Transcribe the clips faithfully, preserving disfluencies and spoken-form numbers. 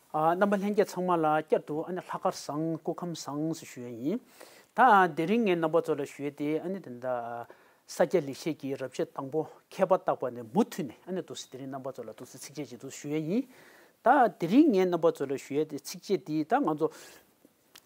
ཨ། རྣམ་པ་ལྷན་རྒྱས་ཚང་མ་ལ་བསྐྱར་དུ་ཨ་ནི་ལྷག་དཀར་བཟང་། སྐུ་ཁམས་བཟང་ཞེས་ཞུ་ཡ་ཡིན། ད་དེ་རིང་ངས་རྣམ་པ་ཚོ་ལ་ཞུ་ཡ་དེ་ཨ་ནི་དེ་འདྲ་ས་སྐྱ་ལེགས་བཤད་ཀྱི་རབ་བྱེད་དང་པོ་མཁས་པ་བརྟག་པ་ནས་མུ་མཐུད་ནས་ཨ་ནི་འདུག་སེ་དེ་རིང་རྣམ་པ་ཚོ་ལ་འདུག་སེ་ཚིགས་བཅད་ཅིག་འདུག་ཞུ་ཡ་ཡིན། ད་དེ་རིང་ངས་རྣམ་པ་ཚོ་ལ་ཞུ་ཡ་དེ་ཚིགས་བཅད་དེ་ད་ང་ཚོ་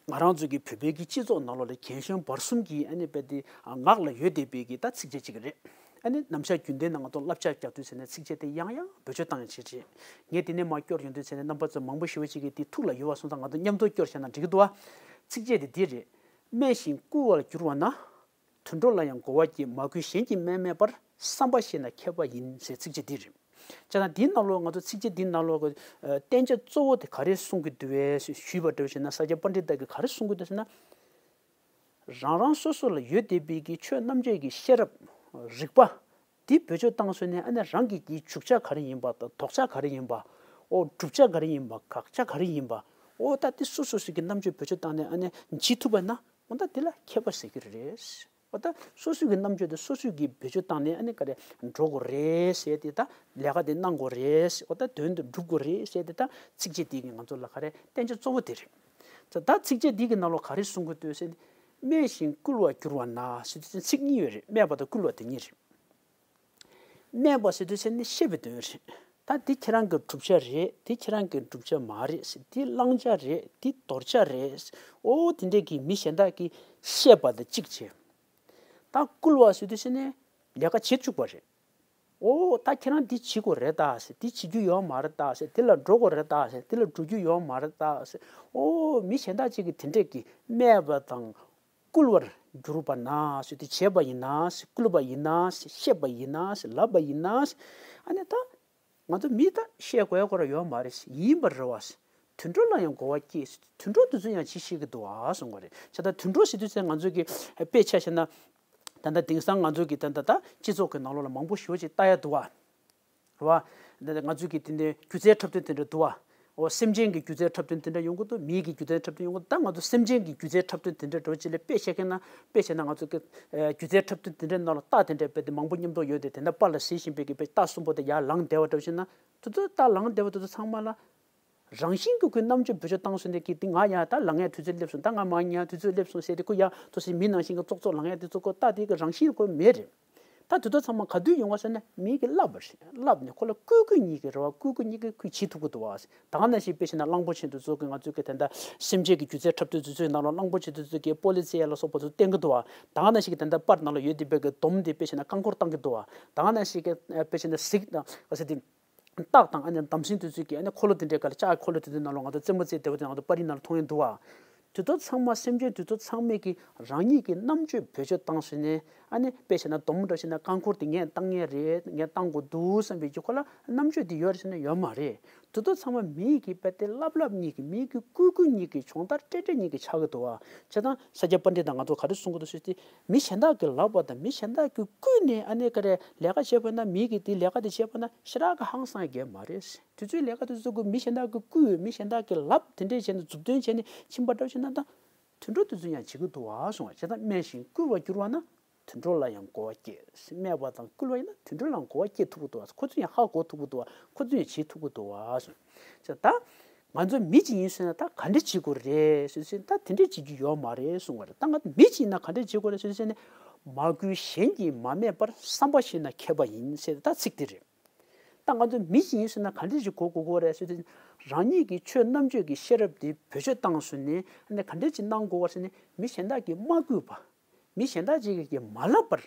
ང་རང་ཚོ་གི་བོད་པའི་གི་སྤྱི་ཚོགས་ནང་ལོགས་ལ་རྒན་གཞོན་བར་གསུམ་གྱི་ཨ་ནི་དཔེ་དེ་ངག་ལ་ཡོད་བསྡད་པའི་གི་ད་ཚིགས་བཅད་ཅིག་རེད། ཨ་ནི་ནམ་ཞག་རྒྱུན་ལྡན་ནང་ང་ཚོ་བསླབ་བྱ་རྒྱག་དུས་ཚེ་ནས་ཚིགས་བཅད་དེ་ཡང་ཡང་བེད་སྤྱོད་བཏང་ཡ་ཅིག་རེད། ངས་དེ་ནས་མར་སྐྱོར་ཡོང་དུས་ཚེ་ནས་རྣམ་པ་ཚོ་མང་པོ་ཞེ་པོ་ཅིག་གིས་དེ་ཐུགས་ལ་ཡོད་པ་སོང་ཙང་ང་ཚོ་མཉམ་དུ་སྐྱོར་བྱས་ན་འགྲིག་གི་འདུག་བ། ཚིགས་བཅད་དེ་འདི་རེད། སྨྲས་ཤིང་བསྐུལ་བར་གྱུར་པ་ན། དུད་འགྲོ་ལ་ཡང་གོ་བ་སྐྱེ། མ་བསྐུལ་གཞན་གྱིས་སྨྲས་མེད་པར། བསམ་པ་ཤེས་ན་མཁས་པ་ཡིན། ཟེར་ཚིགས་བཅད་འདི་རེད། བྱས་ཙང་འདིའི་ནང་ལོགས་ང་ཚོ་ཚིགས་བཅད་འདིའི་ནང་ལོགས་ཀྱི་ཨ་བསྟན་བྱ་གཙོ་བོ་དེ་ག་རེ་གསུང་གི་འདུག་བས་ཞུས་པ་འདྲ་བོ་ཞིག་ན། ས་སྐྱ་པཎྜི་ཏ་གིས་ག་རེ་གསུང་གི་འདུག་ཟེར་ན། རང་རང་སོ་སོ་ལ་ཡོད་བསྡད་པའི་གི་ཆོས་རྣམ་དཔྱོད་ཀྱི་ཤེས་རབ་རིག་པ་འདི་བེད་སྤྱོད་བཏང་སོང་ནས་ཨ་ནི་རང་གི་གི་འཇུག་བྱ་ག་རེ་ཡིན་པ་དང་ལྡོག་བྱ་ག་རེ་ཡིན་པ། ཨོ་བསྒྲུབ་བྱ་ག་རེ་ཡིན་པ། དགག་བྱ་ག་རེ་ཡིན་པ། ཨོ་ད་འདི་སོ་སོ་སོ་གི་རྣམ་དཔྱོད་བེད་སྤྱོད་བཏང་ནས་ཨ་ནི་བྱེད་ཐུབ་པ་ན་ཨོ་ད་འདི་ལ་མཁས་པ་ཟེར་གི་རེད། འོ་ད་སོ་སོའི་གི་རྣམ་དཔྱོད་དེ་སོ་སོས་གི་བེད་སྤྱོད་བཏང་ནས་ཨ་ནི་ག་རེ་འགྲོ་དགོས་རེད་ཟེར་ཏེ། ད་ལས་ཀ་དེ་གནང་དགོས་རེད་ཟེར། འོ་ད་དོན་དེ་འགྲུབ་དགོས་རེད་ཟེར་ཏེ། ད་ཚིགས་བཅད་འདི་གི་ང་ཚོ་ལ་ག་རེ་བསྟན་བྱ་གཙོ་བོ་དེ་རེད། ད་ད་ཚིགས་བཅད་འདི་གི་ནང་ལོགས་ག་རེ་གསུང་གི་འདུག་ཟེར་ན། སྨྲས་ཤིང་བསྐུལ་བར་གྱུར་པ་ན་ཟེར་དུས་ཚིག་གཉིས་ཡོད་རེད། སྨྲས་པ་དང་བསྐུལ་བ་དེ་གཉིས་རེད། སྨྲས་པ་ཟེར་དུས་ཚེ་ནི་བཤད་པའི་དོན་རེད། ད་འདི་ཁྱེད་རང་གི་བསྒྲུབ་བྱ་རེད། འདི་ཁྱེད་རང་གི་བསྒྲུབ་བྱ་མ་རེད་ཟེར། འདི་བླང་བྱ་རེད། འདི་དོར་བྱ་རེད། ཨོ་དེ་འདྲས་ཀྱི་མི་གཞན་དག་གིས་བཤད་པ་དང་གཅིག་བྱས། ད་བསྐུལ་བ་ཟེར་དུས་ཚེ་ནི་ལས་ཀ་བྱེད་བཅུག་པ་རེད། ཨོ་ད་ཁྱེད་རང་འདི་བྱེད་དགོས་རེད་ད་ཟེར། འདི་བྱེད་རྒྱུ་ཡོད་མ་རེད་ད་ཟེར། འདི་ལ་འགྲོ་དགོས་རེད་ད་ཟེར། འདི་ལ་འགྲོ་རྒྱུ་ཡོད་མ་རེད་ད་ཟེར། ཨོ་མི་གཞན་དག་ཅིག་གིས་དེ་འདྲས་ཀྱི་སྨྲས་པ་དང་བསྐུལ་བར་གྱུར་པ་ན་ཟེར། དེ་བྱས་པ་ཡིན་ན་ཟེར། བསྐུལ་བ་ཡིན་ན་ཟེར། བཤད་པ་ཡིན་ན་ཟེར། ལབ་པ་ཡིན་ན་ཟེར། ཨ་ནི་ད་ང་ཚོ་མི་ད་བཤད་དགོས་ཡ་ཁོ་ར་ཡོད་མ་རེད་ཟེར། ཡིན་པ་རེད་བ་ཟེར། དུད་འགྲོ་ལ་ཡང་གོ་བ་སྐྱེས་ཟེར། དུད་འགྲོ་དེ་ཚོ་ཡང་ཅི་ཤེས་ཀྱི་འདུག་ཨ་གསུང་གི་རེད། བྱས་ཙང་དུད་འགྲོ་ཟེར་དུས་ཚེ་ང་ཚོ་གི་དཔེ་ཆ་བཞག་ན། ད་ལྟ་དེང་སང་ང་ཚོ་གི་ད་ལྟ་ད་སྤྱི་ཚོགས་ཀྱི་ནང་ལོགས་ལ་མང་པོ་ཞེ་པོ་ཅིག་ལྟ་ཡ་འདུག་བ། རེད་བ། ད་ལྟ་ང་ཚོ་གི་དེ་འདྲའི་སྒྱུ་རྩལ་འཁྲབ་སྟོན་དེ་འདྲ་འདུག་བ། འོ་སེམས་ཅན་གྱི་སྒྱུ་རྩལ་འཁྲབ་སྟོན་དེ་འདྲ་ཡོང་གི་འདུག་མིའི་གི་སྒྱུ་རྩལ་འཁྲབ་སྟོན་ཡོང་གི་འདུག་ད་ང་ཚོ་སེམས་ཅན་གྱི་སྒྱུ་རྩལ་འཁྲབ་སྟོན་དེ་འདྲ་འདྲ་བོ་ཅིག་ལ་དཔེ་བཤད་མཁན་ན། དཔེ་བཤད་ན་ང་ཚོ་གི་ཨ་སྒྱུ་རྩལ་འཁྲབ་སྟོན་དེ་འདྲའི་ནང་ལ་རྟགས་དེ་འདྲ་དཔེ་དེ་མང་པོ་མཉམ་དུ་ཡོད་དེ། དེ་འདྲ་པར་ལ་གཟིགས་བཞིན་པའི་གི་དཔེ་རྟགས་གསུམ་པོ་དེ་ཡར་ལངས་བསྡད་པ་འདྲ་བོ་ཅིག་ན། དེ་ཚོ་རྟགས་ལངས་བསྡད་པ་དེ་ཚོ་ཚང་མ་ལ། རང་བཞིན་གྱིས་ཁོའི་རྣམ་དཔྱོད་བེད་སྤྱོད་བཏང་སོང་ནས་ཀྱི་འདི་ང་ཡང་ད་ལངས་ཡ་དུས་ཚོད་སླེབས་སོང་། ད་ང་མར་ཉལ་དུས་ཚོད་སླེབས་སོང་ཟེར་ཏེ་ཁོ་ཡང་ཏོག་ཙམ་མི་ནང་བཞིན་གྱི་ཙོག་ཙོག་ལངས་ཡ་དེ་ཚོ་ཁོ་ད་དེ་གི་རང་བཞིན་ཁོ་མེད་རེད། ད་དེ་ཚོ་ཚང་མ་ག་དུས་ཡོང་བ་ཟེར་ན་མིའི་གི་བསླབ་པ་རེད། བསླབ་ནས་ཁོ་ལ་བསྐུལ་བསྐུལ་གཉིས་ཀྱི་རེ་བ། བསྐུལ་བསྐུལ་གཉིས་ཀྱི་ཁོས་བྱེད་ཐུབ་ཀྱི་འདུག་བ། ད་ག་ནང་བཞིན་དཔེ་བྱས་ན་གླང་པོ་ཆེ་དེ་ཚོ་གི་ང་ཚོ་གི་ད་ལྟ་སེམས་ཅན་གྱི་སྒྱུ་རྩལ་འཁྲབ་སྟོན་དེ་ཚོའི་ནང་ལ་གླང་པོ་ཆེ་དེ་ཚོ་གི་སྤོ་ལོ་རྩེ་ཡ་ལ་སོགས་པ་ཚོ་བསྟན་གྱི་འདུག་བ། ད་ག་ནང་བཞིན་གྱི་ད་ལྟ་པར་ནང་ལ་ཡོད་བསྡད་པའི་གི་དོམ་དེ་དཔེ་བྱས་ན་རྐང་འཁོར་བཏང་གི་འདུག་བ། ད་ག་ནང་བཞིན་གྱི་དཔེ་བྱས་ན་གཟིག་དང་ག་ཟེར་དེ། སྟག་དང་ཨ་ནི་འདམ་སེང་དེ་ཚོས་ཀྱི་ཨ་ནི་འཁོར་ལོ་དེ་འདྲའི་སྒང་ལ། ལྕགས་འཁོར་ལོ་དེ་ཚོའི་ནང་ལ་ང་ཚོ་རྩེད་མོ་རྩེ་བསྡད་པ་དེ་ང་ཚོ་པར་རིས་ནང་ལ་མཐོང་ཡོད་འདུག་བ། དེ་ཚོ་ཚང་མ་སེམས་ཅན་དེ་ཚོ་ཚང་མས་ཀྱི་རང་ཉིད་ཀྱི་རྣམ་དཔྱོད་བེད་སྤྱོད་བཏང་ཟིན་ནས། ཨ་ནི་དཔེ་བྱས་ན་དོམ་འདྲ་བྱས་ན་རྐང་འཁོར་དེ་ངས་བཏང་ངེས་རེད། ངས་བཏང་དགོས་འདུག་བསམ་པའི་ཀྱི་ཁོ་ལ་རྣམ་དཔྱོད་དེ་ཡོད་རེད་ཟེར་ན་ཡོད་མ་རེད། དེ་ཚོ་ཚང་མ་མིའི་གི་དཔེ་དེ་བསླབ་བསླབ་གཉིས་ཀྱི། མིའི་གི་བསྐུལ་བསྐུལ་གཉིས་ཀྱི། སྦྱོང་བརྡར་སྤྲད་སྤྲད་གཉིས་ཀྱི་ཆགས་ཀྱི་འདུག་བ། བྱས་ཙང་ས་སྐྱ་པཎྜི་ཏ་ང་ཚོ་ག་རེ་གསུང་གི་འདུག་ཟེར་ཏེ། མི་གཞན་དག་གི་ལབ་པ་དང་མི་གཞན་དག་གི་བསྐུལ་ནས་ཨ་ནི་ག་རེ་ལས་ཀ་བྱས་པ་ན། མིའི་གི་དེ་ལས་ཀ་དེ་བྱས་པ་ན་ཞེ་དྲག་གི་ཧང་སང་གི་མ་རེད། དེ་ཚོའི་ལས་ཀ་དེ་ཚོ་གི་མི་གཞན་དག་གི་བསྐུལ། མི་གཞན་དག་གི་ལབ་དེ་འདྲས་བྱས་ནས་མཛུབ་སྟོན་བྱས་ནས་ཕྱིན་པ་འདྲ་བྱས་ན། ད་དུད་འགྲོ་དེ་ཚོ་ཡང་བྱེད་ཀྱི་འདུག་བ་གསུང་བ། བྱས་ཙང་སྨྲས་ཤིང་བསྐུལ་བར་གྱུར་པ་ན། དུད་འགྲོ་ལ་ཡང་གོ་བ་སྐྱེས། སྨྲས་པ་དང་བསྐུལ་བ་ཡིན་ན་དུད་འགྲོ་ལའང་གོ་བ་སྐྱེ་ཐུབ་ཀྱི་འདུག་བ། ཁོ་ཚོས་ཡང་ཧ་གོ་ཐུབ་ཀྱི་འདུག་བ། ཁོ་ཚོས་ཡང་བྱེད་ཐུབ་ཀྱི་འདུག་བ་གསུངས། ད་ང་ཚོ་མི་གཅིག་ཡིན་ཟེར་ན་ད་ག་འདྲ་བྱེད་དགོས་རེད་ཟེར་ཟེར། ད་དེ་འདྲ་བྱེད་རྒྱུ་ཡོད་མ་རེད་གསུང་བ་རེད། ད་ང་མི་གཅིག་ཡིན་ན་ག་འདྲ་བྱེད་དགོས་རེད་ཟེར་ཟེར་ནས། མ་བསྐུལ་གཞན་གྱིས་མ་སྨྲས་པར། བསམ་པ་ཤེས་ན་མཁས་པ་ཡིན་ཟེར། ད་ཚིག་དེ་རེད། ད་ང་ཚོ་མི་གཅིག་ཡིན་ཟེར་ན་ག་འདྲ་ཞིག་གོ་དགོས་ཀྱི་རེད་ཟེར་དུས། རང་ཉིད་ཀྱི་ཆོས་རྣམ་དཔྱོད་ཀྱི་ཤེས་རབ་དེ་བེད་སྤྱོད་བཏང་ཟིན་ནས། ཨ་ནི་ག་འདྲ་ཅིག་གནང་དགོས་པ་ཟེར་ནས། མི་གཞན་དག་གིས་མ་བསྐུལ་བ། མི་གཞན་དག་ཅིག་གིས་མ་ལབ་པར།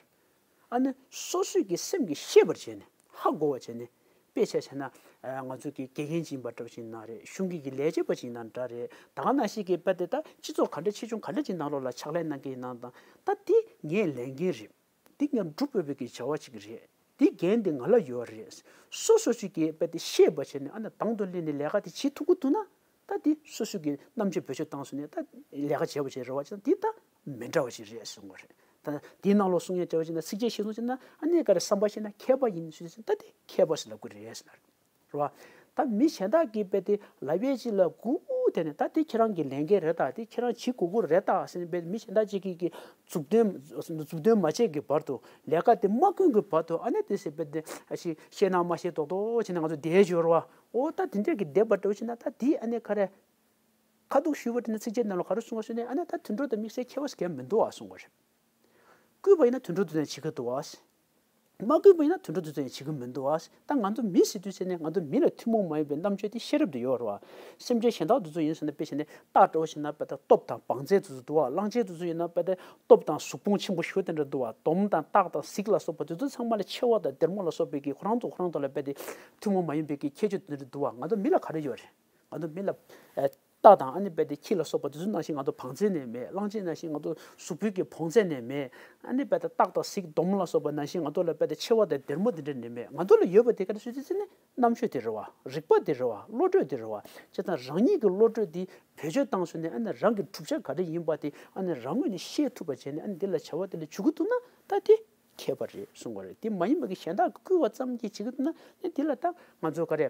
ཨ་ནི་སོ་སོས་ཀྱི་སེམས་ཀྱིས་ཤེས་པར་བྱས་ནས། ཧ་གོ་བ་བྱས་ནས། དཔེ་ཆ་བྱས་ན། ཨ། ང་ཚོ་གི་དགེ་རྒན་ཅིག་ཡིན་པ་འདྲ་བ་ཞིག་ཡིན་ན་རེད། གཞུང་གི་གི་ལས་བྱེད་པ་ཅིག་ཡིན་ན་འདྲ་རེད། ད་ག་ནང་བཞིན་གྱི་དཔེ་དེ་ད་སྤྱི་ཚོགས་ག་འདྲ་ཆེ་ཆུང་ག་འདྲ་ཅིག་ནང་ལོགས་ལ་ཕྱག་ལས་གནང་གི་ཡིན་ན་དང་། ད་དེ་ངའི་ལས་འགན་རེད། འདི་ངས་སྒྲུབ་དགོས་པའི་གི་བྱ་བ་ཅིག་རེད། འདི་འགན་འདི་ང་ལ་ཡོད་རེད། སོ་སོ་ཅིག་གིས་དཔེ་དེ་ཤེས་པ་བྱས་ནས། ཨ་ནི་དང་དུ་ལེན་ནས་ལས་ཀ་དེ་བྱེད་ཐུབ་ཀྱི་འདུག་ན། ད་འདི་སོ་སོ་གི་རྣམ་དཔྱོད་བེད་སྤྱོད་བཏང་སོང་ནས་ད་ལས་ཀ་བྱས་པ་ཅིག་རེད་བ། ཅང་འདི་ད་མི་འདྲ་བ་ཅིག་རེད་གསུང་གི་རེད། ད་འདིའི་ནང་ལོགས་གསུང་ཡ་བྱས་པ་ཅིག་ན། ཚིགས་བཅད་ཞིག་གསུང་ཅིག་ན། ཨ་ནི་ག་རེ། བསམ་པ་ཤེས་ན་མཁས་པ་ཡིན་ཟེར་ཟེར། ད་འདི་མཁས་པ་ཟེར་ལབ་ཀྱི་རེད་ཟེར་ལབ། རེད་བ། ད་མི་གཞན་དག་གིས་དཔེ་དེ་ལབ་ཡས་ཅིག་ལ་གུ་ དེ་ནས་ད་དེ་ཁྱེད་རང་གི་ལས་འགན་རེད་ད། དེ་ཁྱེད་རང་བྱེད་དགོས་ཀྱི་རེད་ད་ཟེར་ནས་དཔེ་མི་གཞན་དག་ཅིག་གིས་ཀྱི་མཛུབ་སྟོན་མཛུབ་སྟོན་མ་བྱས་ཀྱི་བར་དུ། ལས་ཀ་དེ་མ་བསྐུལ་གྱི་བར་དུ། ཨ་ནི་དེ་ཟེར་དཔེ་དེ་ཨ་ཤི་བཤད་ན་མ་བཤད་མདོག་མདོག་བྱས་ནས་ང་ཚོ་བསྡད་ཡོད་རེད་བ། འོ་ད་དེ་འདྲས་ཀྱི་བསྡད་པ་འདྲ་བོ་བྱས་ན། ད་དེ་ཨ་ནི་ག་རེ། ཁ་ཐུག་ཞུས་པ་དེ་ནི་ཚིགས་བཅད་ནང་ལ་ག་རེ་གསུངས་པ་ཟེར་ན། ཨ་ནི་ད་དུད་འགྲོ་དང་དམིགས་བསལ་ཁྱད་པར་གང་ཡང་མི་འདུག་ཨ་གསུངས་པ་རེད། བསྐུལ་བ་ཡིན་ན་དུད་འགྲོ་དེ་ཚོ་ཡང་བྱེད་ཀྱི་འདུག་ཨ། མ་བསྐུལ་བ་ཡིན་ན་དུད་འགྲོ་དེ་ཚོ་ཡང་བྱེད་ཀྱི་མི་འདུག་ཨ། ད་ང་ཚོ་མི་ཟེར་དུས་ཚེ་ནས་ང་ཚོ་མི་ལ་ཐུན་མོང་མ་ཡིན་པའི་རྣམ་དཔྱོད་དེ་ཤེས་རབ་དེ་ཡོད་རེད་བ། སེམས་ཅན་གཞན་དག་དེ་ཚོ་ཡིན་ཟེར་ན། དཔེ་བྱས་ནས་སྟག་འདྲ་བོ་བྱས་ན་དཔེ་ད་སྟོབས་དང་བང་རྩལ་དེ་ཚོ་འདུག་བ། གླང་ཆེན་དེ་ཚོ་ཡིན་ན་དཔེ་ད་སྟོབས་དང་གཟུགས་ཕུང་ཆེན་པོ་ཞེ་དེ་འདྲ་འདུག་བ། དོམ་དང་སྟག་དང་གཟིག་ལ་སོགས་པ་དེ་ཚོ་ཚང་མ་ལ་མཆེ་བ་དང་སྡེར་མོ་ལ་སོགས་པའི་གི་ཁོ་རང་ཚོ་ཁོ་རང་ཚོ་ལ་དཔེ་དེ་ཐུན་མོང་མ་ཡིན་པའི་གི་ཁྱད་ཆོས་དེ་འདྲ་འདུག་བ། ང་ཚོ་མི་ལ་ག་རེ་ཡོད་རེད། ང་ཚོ་མི་ལ་ཨ་སྟག་དང་ཨ་ནི་དཔེ་དེ་ཁྱི་ལ་སོགས་པ་དེ་ཚོ་ནང་བཞིན་ང་ཚོ་བང་རྩལ་ནི་མེད། གླང་ཆེན་ནང་བཞིན་ང་ཚོ་གཟུགས་པོའི་གི་བང་རྩལ་ནི་མེད། ཨ་ནི་དཔེ་དེ་སྟག་དང་གཟིག་དོམ་ལ་སོགས་པ་ནང་བཞིན་ང་ཚོ་ལ་དཔེ་དེ་མཆེ་བ་དང་སྡེར་མོ་དེ་འདྲ་ནི་མེད། ང་ཚོ་ལ་ཡོད་པ་དེ་ག་རེ་ཟེར་དུས་ཚེ་ནི་རྣམ་དཔྱོད་དེ་རེད་བ། རིག་པ་དེ་རེད་བ། བློ་གྲོས་དེ་རེད་བ། བྱས་ཙང་རང་ཉིད་ཀྱི་བློ་གྲོས་དེ་བེད་སྤྱོད་བཏང་སོང་ནས། ཨ་ནི་རང་གི་གྲུབ་ཆ་ག་རེ་ཡིན་པ་དེ་ཨ་ནི་རང་ངོས་ནས་ཤེས་ཐུབ་པ་བྱས་ནས། ཨ་ནི་འདི་ལ་བྱ་བ་དེ་ལ་འཇུག་གི་འདུག་ན། ད་དེ་མཁས་པ་རེད་གསུང་གི་རེད། དེ་མ་ཡིན་པ་གི་གཞན་དག་གིས་བསྐུལ་བ་ཙམ་གྱིས་བྱེད་ཀྱི་འདུག་ན། ཨ་ནི་དེ་ལ་ད་ང་ཚོ་ག་རེ།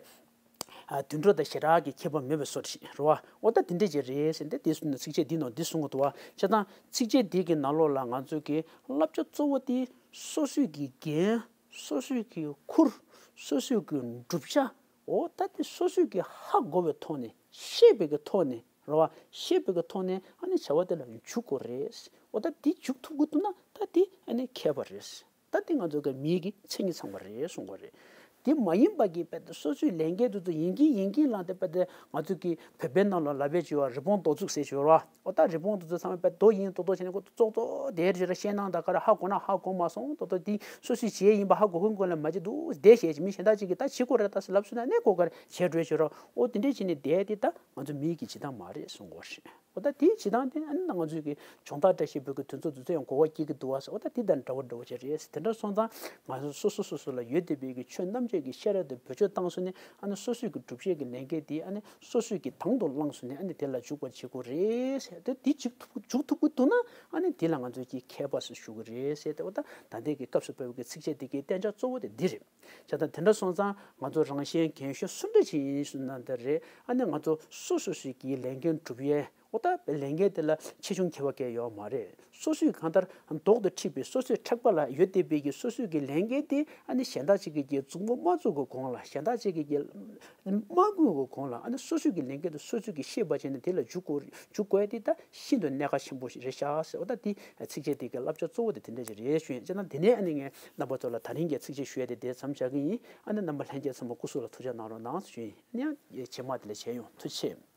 ཨ་དུད་འགྲོ་དང་ཞེ་དྲག་གི་ཁྱད་པར་མེད་པའི་བཟོ་འདྲ་ཞིག་རེད་བ། འོ་ད་དེ་འདྲ་ཅིག་རེད་ཟེར་ཏེ། དེ་ཚོ་ནི་ཚིགས་བཅད་འདིའི་ནང་འདི་གསུང་གི་འདུག་བ། བྱས་ཙང་ཚིགས་བཅད་འདི་གི་ནང་ལོགས་ལ་ང་ཚོ་གི་བསླབ་བྱ་གཙོ་བོ་དེ་སོ་སོའི་གི་འགན། སོ་སོའི་གི་ཁུར། སོ་སོའི་གི་བསྒྲུབ་བྱ། འོ་ད་དེ་སོ་སོའི་གི་ཧ་གོ་བའི་ཐོག་ནས། ཤེས་པའི་གི་ཐོག་ནས་རེད་བ། ཤེས་པའི་གི་ཐོག་ནས་ཨ་ནི་བྱ་བ་དེ་ལ་འཇུག་དགོས་རེད། འོ་ད་དེ་འཇུག་ཐུབ་ཀྱི་འདུག་ན། ད་དེ་ཨ་ནི་མཁས་པ་རེད། ད་དེ་ང་ཚོ་གི་མིའི་གི་མཚན་ཉིད་ཚང་བ་རེད་གསུང་གི་རེད། དེ་མ་ཡིན་པ་གི་དཔེ་དེ་སོ་སོའི་ལས་འགན་དེ་ཚོ་ཡིན་གྱིན་ཡིན་གྱིན་ལངས་ཏེ། དཔེ་དེ་ང་ཚོ་གི་བོད་པའི་ནང་ལ་ལབ་པའི་བྱ་བ་རི་བོང་རྡོ་བཙུགས་ཟེར་བྱ་བ། འོ་ད་རི་བོང་དེ་ཚོ་ཚང་མ་དཔེ་རྡོ་ཡིན་མདོག་མདོག་བྱས་ནས་ཁོ་ཙོག་ཙོག་བསྡད་རེད། ཤེས་ནང་ད་ག་རེ་ཧ་གོ་ན་ཧ་གོ་མ་སོང་། མདོག་མདོག་དེ་སོ་སོའི་བྱས་ཡིན་པ་ཧ་གོ་གི་གོ་ལ་མ་བྱེད་འདུག་བསྡད་བྱས་ཀྱི་མི་གཞན་དག་ཅིག་གིས་ད་བྱེད་དགོས་རེད་ད་ཟེར་ལབ་སོང་ན། ཨ་ནི་ཁོ་ག་རེ་བྱས་འགྲོ་བྱེད་རོགས། འོ་དེ་འདྲས་བྱས་ནས་བསྡད་དེ། ད་ང་ཚོ་མིའི་གི་བྱེད་སྟངས་མ་རེད་གསུང་གི་རེད། འོ་ད་དེའི་བྱེད་སྟངས་དེ་ཨ་ནི་ང་ཚོའི་གི་སྦྱོང་བརྡར་བཀྲ་ཤིས་པའི་གི་དུས་ཚོད་དུས་ཚོད་ཡང་གོ་བ་སྐྱེ་གི་འདུག་བ་ཟེར། འོ་ད་དེ་དང་འདྲ་བོ་འདྲ་བོ་ཅིག་རེད་ཟེར། དེ་འདྲ་སོང་ཙང་ང་ཚོ་སོ་སོ་སོ་སོ་ལ་ཡོད་བསྡད་པའི་གི་ཆོས་རྣམ་འབྱེད་ཀྱི་ཤེས་རབ་དེ་བེད་སྤྱོད་བཏང་སོང་ནས། ཨ་ནི་སོ་སོའི་གི་སྒྲུབ་བྱེད་ཀྱི་ལས་འགན་དེ་ཨ་ནི་སོ་སོའི་གི་དང་དུ་བླངས་སོང་ནས། ཨ་ནི་དེ་ལ་འཇུག་པར་བྱེད་དགོས་རེད་ཟེར། དེ་དེ་འཇུག་ཐུབ་འཇུག་ཐུབ་ཀྱི་འདུག་ན། ཨ་ནི་དེ་ལ་ང་ཚོས་ཀྱི་མཁས་པ་ཟེར་ཞུ་གི་རེད་ཟེར་ཏེ། འོ་ད་ད་ལྟའི་གི་སྐབས་སུ་བབས་པའི་གི་ཚིགས་བཅད་དེ་གི་བསྟན་བྱ་གཙོ་བོ་དེ་འདི་རེད། བྱས་ཙང་དེ་འདྲ་སོང་ཙང་ང་ཚོ་རང་གཞན་རྒན་གཞོན་སུ་འདྲ་ཞིག་ཡིན་ཟེར་ན་འདྲ་རེད། ཨ་ནི་ང་ཚོ་སོ་སོ་སོའི་གི་ལས་འགན་སྒྲུབ་ཡས། འོ་ད་ལས་འགན་དེ་ལ་ཆེ་ཆུང་ཁྱད་པར་གང་ཡོད་མ་རེད། སོ་སོའི་གང་ལྟར་ལྡོག་ཏུ་ཁྲིད་པའི། སོ་སོའི་ཕྲག་པ་ལ་ཡོད་བསྡད་པའི་གི་སོ་སོའི་གི་ལས་འགན་དེ་ཨ་ནི་གཞན་དག་ཅིག་གིས་ཀྱི་མཛུབ་མོ་མ་བཙུགས་གི་གོང་ལ། གཞན་དག་ཅིག་གིས་ཀྱི་མ་བསྐུལ་གི་གོང་ལ། ཨ་ནི་སོ་སོའི་གི་ལས་འགན་དེ་སོ་སོས་ཀྱིས་ཤེས་པ་བྱས་ནས་དེ་ལ་འཇུག་དགོས་འཇུག་དགོས་ཡས་དེ་ད་ཤིན་ཏུ་གནད་འགག་ཆེན་པོ་ཞིག་རེད་ཤག་ཟེར། འོ་ད་དེ་ཚིགས་བཅད་དེ་གི་བསླབ་བྱ་གཙོ་བོ་དེ་དེ་འདྲ་ཞིག་རེད་ཞུ་ཡིན། བྱས་ན་དེ་ནས་ཨ་ནི་ངས་རྣམ་པ་ཚོ་ལ་ད་རིང་གི་ཚིགས་བཅད་ཞུ་ཡས་དེ་དེ་ཙམ་བཞག་གི་ཡིན། ཨ་ནི་རྣམ་པ་ལྷན་རྒྱས་ཚང་མ་སྐུ་གཟུགས་ལ་ཐུགས་ཅག་གནང་རོགས་གནང་ཞུ་ཡིན། ཨ་ནི་ཡང་རྗེས་མ་དེ་ལ་མཇལ་ཡོང་། ཐུགས་རྗེ་ཆེ།